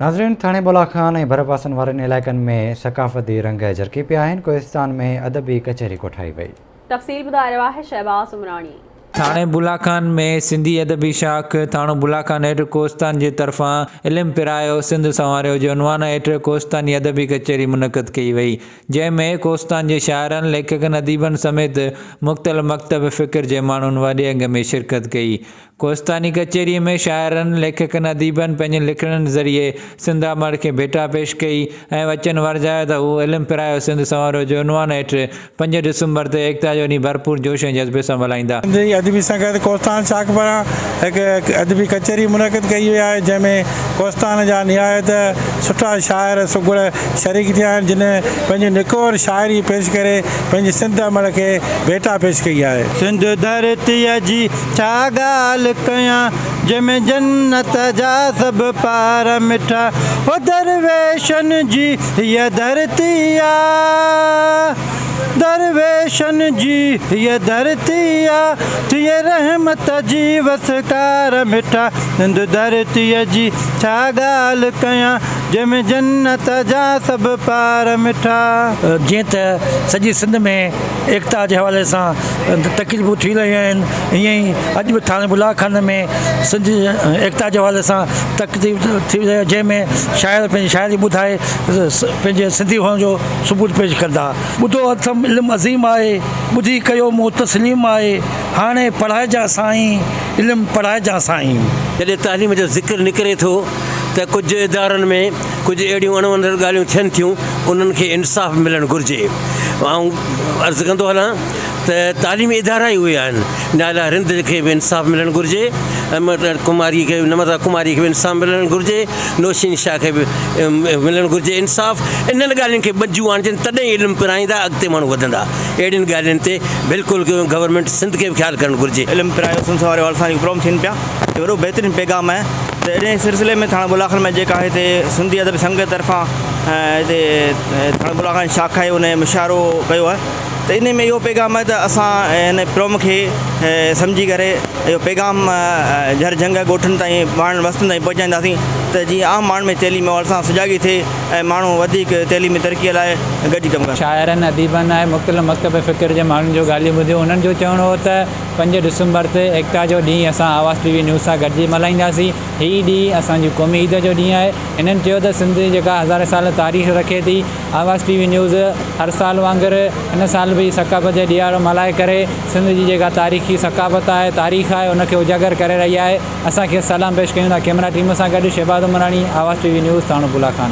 ناظرين ٿاڻي بولا خان ۽ ڀرپاسن وارن علائقن ۾ ثقافتي رنگ جرڪي پيا آهن، ڪوهستان ۾ ادبي ڪچهري ڪوٺائي وئي. تفصيل ٻڌائي رهيو آهي شهباز عمراڻي. ٿاڻي بولا خان ۾ سنڌي ادبي شاخ ٿاڻو بولا خان هيٺ ڪوهستان جي طرفان علم پرايو سنڌ سنواريو جي عنوان هيٺ ڪوهستاني ادبي ڪچهري منعقد ڪئي وئي جنهن ۾ ڪوهستان جي شاعرن، ليکڪن، اديبن سميت مختلف مڪتب فڪر جي ماڻهن وڏي انگ ۾ شرڪت ڪئي. ڪوهستاني ڪچهريء ۾ شاعرن، ليکڪن، اديبن پنهنجين لکڻين ذريعي سنڌ امڙ کي ڀيٽا پيش ڪئي ۽ وچن ورجايو ته هو علم پرايو سنڌ سنواريو جي عنوان هيٺ پنج ڊسمبر تي ايڪتا جو ڏينهن ڀرپور جوش ۽ جذبي سان ملهائيندا. سنڌي ادبي سنگت ڪوهستان شاخ پاران هڪ ادبي ڪچهري منعقد ڪئي وئي آهي، جنهن ۾ ڪوهستان جا نهايت سٺا شاعر سگهڙ شريڪ ٿيا آهن، جن پنهنجي نڪور شاعري پيش ڪري پنهنجي سنڌ امڙ کي ڀيٽا پيش ڪئي آهي. سنڌ ڌرتيء جي ڇا ڳالهه ڪيان، جنهن ۾ جنت جا سڀ پار مٺا، هو درويشن جي هيء ڌرتي آ، درويشن جي هيء ڌرتي آ، ٿئي رحمت جي وسڪار مٺا، سنڌ ڌرتيء جي ڇا ڳالهه ڪيان، جنهن ۾ جنت جا سڀ پار مٺا. جيئن ته سڄي سنڌ ۾ ايڪتا جي حوالي سان تقريبون ٿي رهيون آهن ائين ئي اڄ به ٿاڻي بلا خان ۾ سنڌ ايڪتا جي حوالي سان تقريب ٿي رهي آهي جنهن ۾ شاعر پنهنجي شاعري ٻڌائي پنهنجي سنڌي هئڻ جو ثبوت پيش ڪندا. ٻڌو اٿم علم عظيم آهي، ٻڌي ڪيو مون تسليم آهي، هاڻي پڙهائجان سائين، علم پڙهائجان سائين. جڏهن تعليم جو ذڪر نڪري ٿو ته ڪجهه ادارن ۾ ڪجهه اهڙيون اڻوڻندڙ ڳالهيون ٿين ٿيون انهن کي انصاف ملڻ گهرجي. آئون عرض ڪندو هلان ته تعليمي ادارا ئي اهي آهن نائلا رند کي به انصاف ملڻ گهرجي امرتا ڪماري کي نمرتا ڪماري کي به انصاف ملڻ گهرجي نوشين شاهه کي به ملڻ گهرجي انصاف انهن ڳالهين کي ٻجون آڻجن تڏهن علم پرائيندا اڳتي ماڻهو وڌندا اهڙين ڳالهين تي بلڪل گورنمينٽ سنڌ کي به خيال ڪرڻ گهرجي. علم پرايو سنڌ واري حوالي سان جيڪي پروگرام ٿين پيا هي وڏو بهترين پيغام آهي ته انهي سلسلي ۾ ٿاڻو بولاخان ۾ جيڪا هتي سنڌي ادبي سنگت طرفان هتي ٿاڻو بولاخان شاخ آهي ان مشاعرو ڪيو آهي ته انهي ۾ اهو پيغام آهي ته اسان هن پروم کي سمجهي ڪري اهو پيغام جھر جھنگ ڳوٺن تائين ماڻهن وستين تائين پهچائينداسين ته جيئن عام ماڻهن ۾ تعليم حوالي سان سجاڳي ٿئي ۽ ماڻهو وڌيڪ تعليمي ترقي لاء گڏجي ڪم ڪن. شاعرن، اديبن ۽ مختلف مڪتب فڪر جي ماڻهن جون ڳالهيون ٻڌيون. انهن جو چوڻ هو ته پنج ڊسمبر تي ايڪتا جو ڏينهن اسان آواز ٽي وي نيوز سان گڏجي ملهائينداسين. هي ڏينهن اسان جي قومي عيد جو ڏينهن آهي. هنن چيو ته سنڌ جيڪا هزارين سال تاريخ رکي ٿي، آواز ٽي وي نيوز هر سال وانگر هن سال به ثقافت جو ڏهاڙو ملهائي ڪري سنڌ جي جيڪا تاريخي ثقافت آهي، تاريخ آهي ان کي اجاگر ڪري رهي آهي. اسان کيس سلام پيش ڪيون ٿا. ڪئميرا ٽيم سان گڏ Shahbaz Umrani, Awaz T V news, ٿاڻو بولا خان.